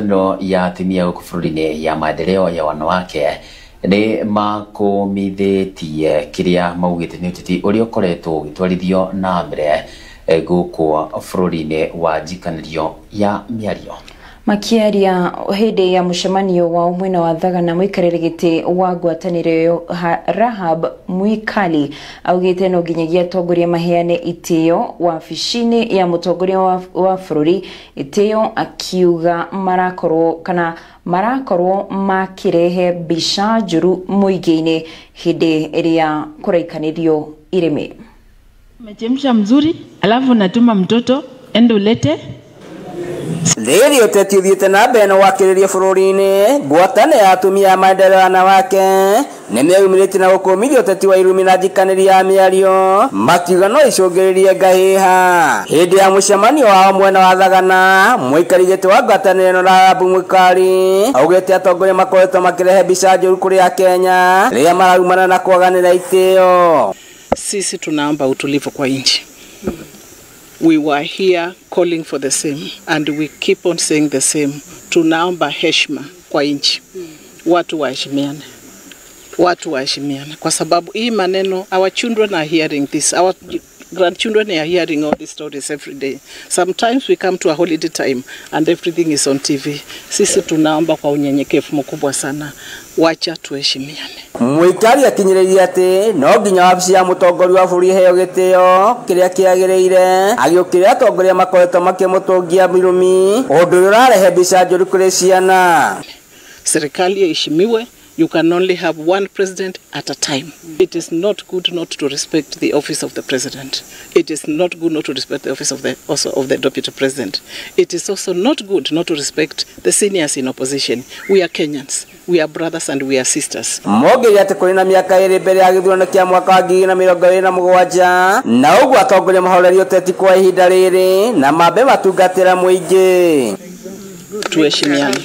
No ya atumia gũkũ bũrũri-inĩ ya maendeleo ya wanawake nĩ makũmithĩtie kĩrĩa maugĩte nĩ ũteti ũrĩa ũkoretwo ũgĩtwarithio na mbere gũkũ bũrũri-inĩ wa njikanĩrio ya mĩario. Makiaria hĩndĩ ya mũcemanio wao mwena wa Thagana, mũikarĩri gĩtĩ wa ngwatanĩro ĩyo Rahab Mwikali augĩte no nginyagia atongoria maheane itĩo wabici-inĩ ya mũtongoria wa bũrũri itĩo, akiuga marakorwo kana marakorwo makĩrehe mbica njũru mũingĩ-inĩ hĩndĩ ĩrĩa kũraikanĩrio irĩmĩ. Umechemsha mzuri, alafu natuma mtoto ende ulete. Rĩrĩ ũteti ũthiĩte na mbere na wakĩrĩria bũrũri-inĩ, ngwatanĩro ya atumia a maendeleo ya wanawake nĩmeyumĩrĩtie na gũkũmithia ũteti wa irumi na njikanĩri ya mĩario, makiuga no icũngĩrĩrie ngahĩha. Hĩndĩ ya mũcemanio wao mwena wa Thagana, mũikari gĩtĩ wa ngwatanĩro ĩno Rahab Mwikali augĩte atongoria makoretwo makĩrehe mbica njũru kũrĩ Akenya rĩrĩa maraumana na kwaganĩra itĩo. Sisi tunaomba utulivu kwa nchi. We were here calling for the same and we keep on saying the same. Tunaomba heshima kwa nchi. Watu waheshimiane. Watu waheshimiane. Kwa sababu hii maneno, our children are hearing this. Our grandchildren are hearing all these stories every day. Sometimes we come to a holiday time and everything is on TV. Sisi tunaomba kwa unyenyekevu mkubwa sana. Wacha tuheshimiane. Mwikali akinyĩrĩria atĩ no nginya wabici ya mũtongoria wa bũrũri ĩheo gĩtĩo kĩrĩa kĩagĩrĩire, agĩũkĩrĩra atongoria makoretwo makĩmũtũngia irumi, ũndũ ũrĩa ũrarehe mbica njũru kũrĩ ciana. Serikali iheshimiwe. You can only have one president at a time. It is not good not to respect the office of the president. It is not good not to respect the office of the also of the deputy president. It is also not good not to respect the seniors in opposition. We are Kenyans. We are brothers and we are sisters. Mongereire atĩ kũrĩ na mĩaka ĩrĩ mbere ya gĩthurano kĩa mwaka wa 2027, na ũguo atongoria mahorerie ũteti kwa ihinda rĩrĩ na mambe matungatĩra mũingĩ. Tuheshimiane.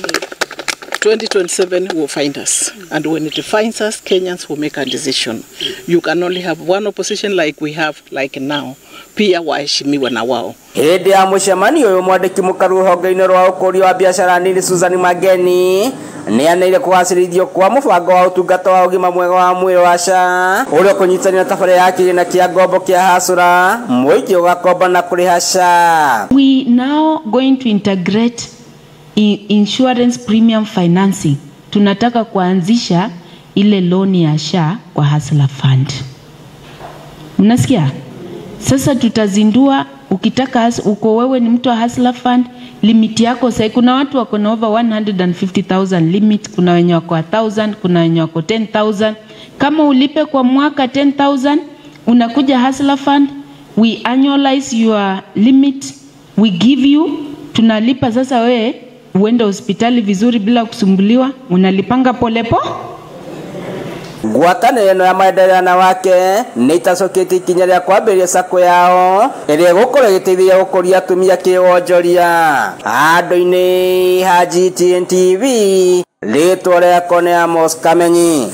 2027 will find us, and when it finds us, Kenyans will make a decision. You can only have one opposition like we have like now. Pia waheshimiwe na wao. Hĩndĩ ya mũcemanio ũyũ, mwandĩki mũkaru rũhonge-inĩ rwa ũkũria wa biacara nini Susan Mageni nĩaneire kũgacĩrithio kwa mũbango wa ũtungata wa ũgima mwega wa mwĩrĩ wa SHA ũrĩa ũkũnyitanĩra na tabarĩra ya kĩgĩna kĩa ngombo kĩa Hasura, mũingĩ ũgakomba na kũrĩha SHA. We now going to integrate insurance premium financing. Tunataka kuanzisha ile loan ya SHA kwa Hustler Fund. Mnasikia? Sasa tutazindua, ukitaka uko wewe ni mtu wa Hustler Fund, limit yako sasa kuna watu wako na over 150,000 limit, kuna wenye wako 1,000, kuna wenye wako 10,000. Kama ulipe kwa mwaka 10,000, unakuja Hustler Fund, we annualize your limit, we give you, tunalipa sasa wewe uende hospitali vizuri bila kusumbuliwa, unalipanga polepo. Ngwatanĩro ĩno ya maendeleo ya wanawake nĩ ĩtacũkĩtie ikinya rĩa kwambĩrĩria sacco yao ĩrĩa ĩgũkorwo ĩgĩteithĩrĩria gũkũria atumia kĩwonjoria. Handũ-inĩ ha GTN TV, rĩtwa rĩakwa nĩ Amos Kamenyi.